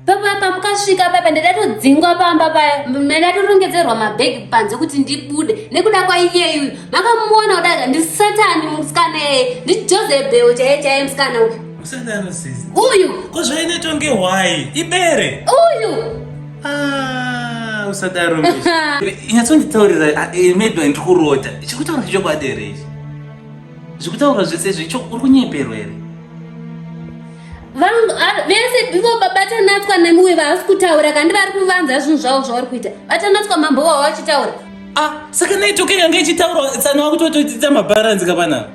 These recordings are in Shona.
Papa pamukasvika papa ndadatodzingwa pamba paya ndatorongedzerwa mabhegi panze kuti ndibude nekuda kwaiyeyu uyu. Makamuona kudaka ndisatani musikana iyeye ndijozebheo chaiye chaiye musikana uyu. Usadaro sisi. Uyu. Ko zvainoitwa ngehwai ibere. Uyu. Ah, usadaro Mishi. Nyatsonditaurira ah, eh, maybe ndiri kurota. Chikutaura chokwadi here ichi? Zvekutaura zvese izvi uri kunyeperwa here? Vese ivo batanatswa nemuwe vaasi kutaura kandi vari kuvanza zvinhu zvavo zvavari kuita. Batanatswa mambo wavo vachitaura. Ah, saka network yanga ichitaura tsano wakutotoita mabharanzi kapana.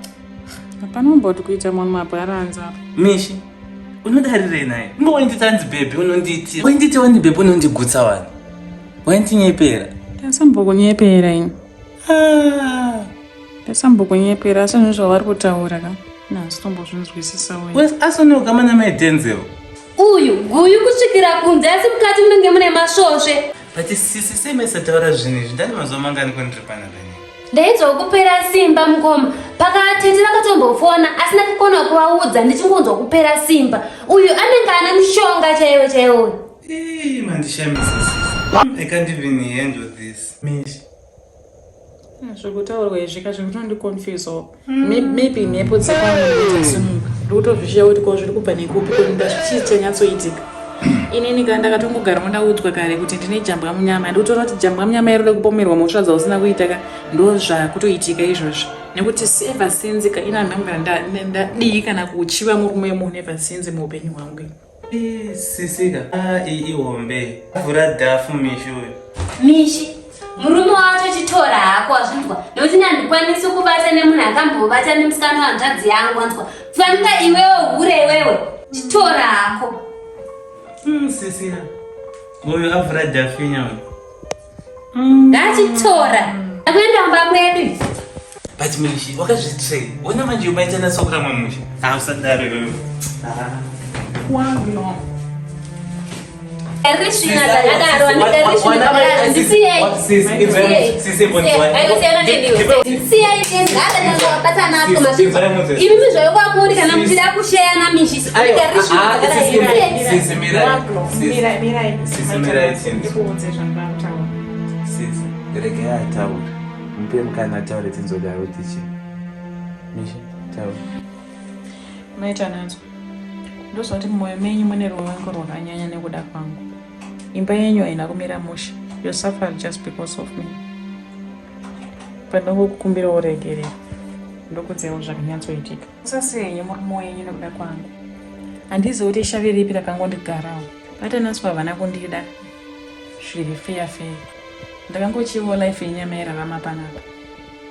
Hapana umboti kuita munhu mabharanzi apa. Mishi, unodarirei naye? Inga wainditi hanzi bhebhi unondiitira. Wainditi wani bhebhi unondigutsa wani. Waindinyepera. Ndasambokunyepera ini. Ah. Ndasambokunyepera asi zvinhu zvavari kutaura ka. Nhasi wewe. Asi unogama namai Denzel. Uyu guyu kusvikira kunze asi mukati munenge mune masvosve. But sisi sei maisataura zvinhu izvi ndani mazuva mangani kwandiri panapa ini? Ndainzwa kupera simba mukoma. Pakatete vakatombofona asina kukona kuvaudza ndichingonzwa kupera simba. Uyu anenge ane mushonga chaiwo chaiwo. Hey, mandishamisa sisi. I can't even handle this. Mish. Zvekutaurwa izvi ka zvekutondiconfusawo. Maybe mhepo dzekwangu ndikutasimuka. Ndikutozvishiya kuti ko zviri kubva nekupi ko ndazvichii chanyatsoitika. Inini ka ndakatongogara ndaudzwa kare kuti ndine jambwa munyama. Ndikutoona kuti jambwa munyama iri kupomerwa mhosva dzausina kuita ka ndozvakutoitika izvozvi. Nekuti ever since ka ina ndambogara ndadii kana kuchiva murume wemunhu ever since muupenyu hwangu. Sisika, ah, iyi ihombe. Vhura dhafu Mishi uyu. Mishi, murume wacho chitora hako wazvinzwa nekuti ini handikwanisi kubata nemunhu akambovata nemusikana wanzvadzi yangu wanzwa fanika iwewe hure iwewe chitora hako. Sisika, uyu avhura dhafinya uyu. Ngachitora. Akuenda mumba mwedu. But Mishi, wakazvitrei. Ona manje umaita nasokuramwa mushe. Ah, usadaro iwewe. Ah. Wangu. Imi zvayokwamuri kana muchida kusheyana mishi. Sisi, regai ataure. Mupe mukana ataure tinzodaro tichi. Mishi, taura. Maita nadzo. Ndozva kuti mumwoyo menyu mune ruvengo rwakanyanya nekuda kwangu. Imba yenyu haina kumira mushe. You suffered just because of me. But ndongokukumbirawo regerero. Ndokudzewo zvakanyatsoitika. Musasiye henyu murume wenyu nekuda kwangu. Handizivi kuti ishavi ripi rakangondigarawo. Vatanaswa havana kundida zviri feya feya. Ndakangochivawo life yenyama yairarama panapa.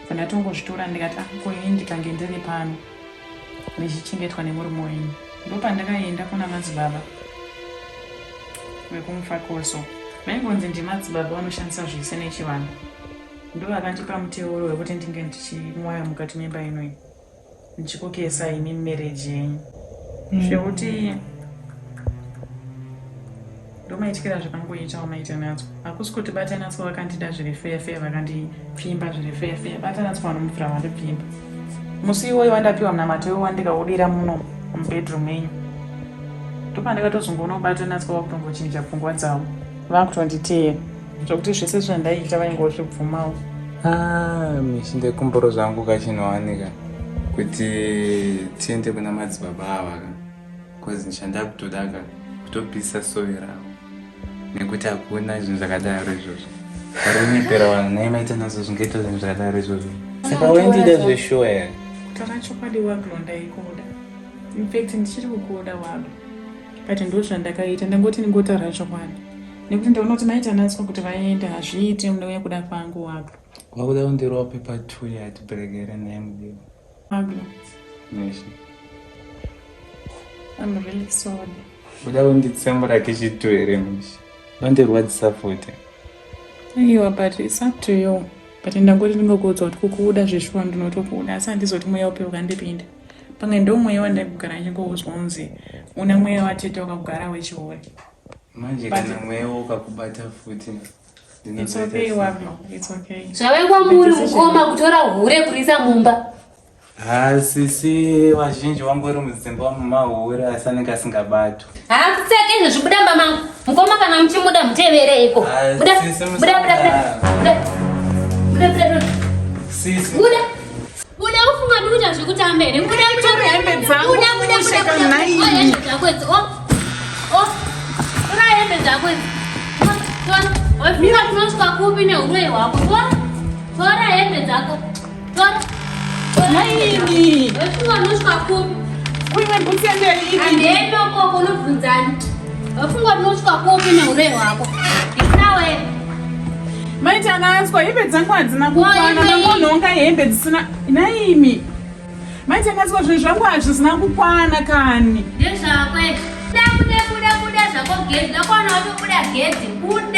Bva ndatongozvitora ndikati ah ko ini ndikange ndiri pano ndichichengetwa nemurume wenyu. Ndopandakaenda kuna madzibaba vekumufakoso. Vaingonzi ndimadzibaba vanoshandisa zvese nechivanhu. Ndovakandipa muteuro wekuti ndinge ndichimwaya mukati memba inoyi. Ndichikokesa imi marriage yenyu. Zvekuti ndomaitikira zvakangoita wamaita nadzo. Hakusi kuti batanatswa vakandida zviri fair fair vakandipfimba zviri fair fair. Batanatswa vanomubvira vandipfimba. Musi iwoyo wandapiwa munamato iwoyo wandikaudira muno mubedroom menyu. Ndopandakatozongoona kubatanatswa vakutongochinja pfungwa dzavo. Vakutonditeera. Zvekuti zvese zvandaiita vaingozvibvumawo. Ah, Mishi ndekumburo zvangu kachinowanika kuti tiende kuna madzibaba ava ka cause chandakutoda ka kutopisa sowe ravo nekuti hakuna zvinhu zvakadaro izvozvo vari kunyepera vanhu nai maita nazo zvingaita zvinhu zvakadaro izvozvo saka waindida zveshuwa here? Kutaura chokwadi Waglo ndaikuda. In fact ndichiri kukuda Waglo. But ndozvandakaita ndangoti ndingotaura chokwadi. Nekuti ndaona kuti mai Tanatswa kuti vaende hazviiti ndouya kuda kwangu Waglo. Wakuda kundirova paper 2 yatibrekere naye mudiwa. Waglo. Mishi. I'm really sorry. Kuda kunditsemura kechitu here Mishi? Unondirwadzisa futi. Aiwa but it's up to you. But ndangoti ndingokuudza kuti kukuda zveshuwa ndinotokuda asi handizoti mweya upi ukandipinda. Pamwe ndomweya wandaigara ndichingoudzwa unzi una mweya watete wakakugara wechihure. Manje kana mweya ukakubata futi. It's okay Waglo, it's okay. Zvave kwamuri mukoma kutora hure kurisa mumba. Ha sisi vazhinji wangori mudzimba mumahure asi anenge asingabatwi. Ha kutseke izvo zvibuda mumba mangu. Kana muchimuda mutevereiko. Ah, Buda. sisi Buda buda buda. Buda. Buda buda buda. Sisi. Buda. Buda ufunga ndikuita zvekutamba here? Buda buda. Tora hembe dzangu, Buda buda buda. sheka buda. nhaimi. Oh, hembe dzako idzi. Oh. Oh. Tora hembe dzako idzi. Tora. Wafunga tinosvika kupi neuroyi hwako? Tora. Tora hembe dzako. Tora. Tora. Nhaimi. Wafunga tinosvika kupi? Kuimwe bhutsu yangu iri. Handiendi ukoko unobvunzani. Wafunga tinosvika kupi neuroyi hwako? Ndinawe. Mai Tanatswa, hembe dzangu hadzina kukwana. Oi, Mangonhonga hembe dzisina. Nhaimi. Mai Tanatswa, zvinhu zvangu hazvisina kukwana kani. Ndezvako izvi. Buda buda buda buda zvako gedhi. Ndakwana watobuda gedhi. Buda.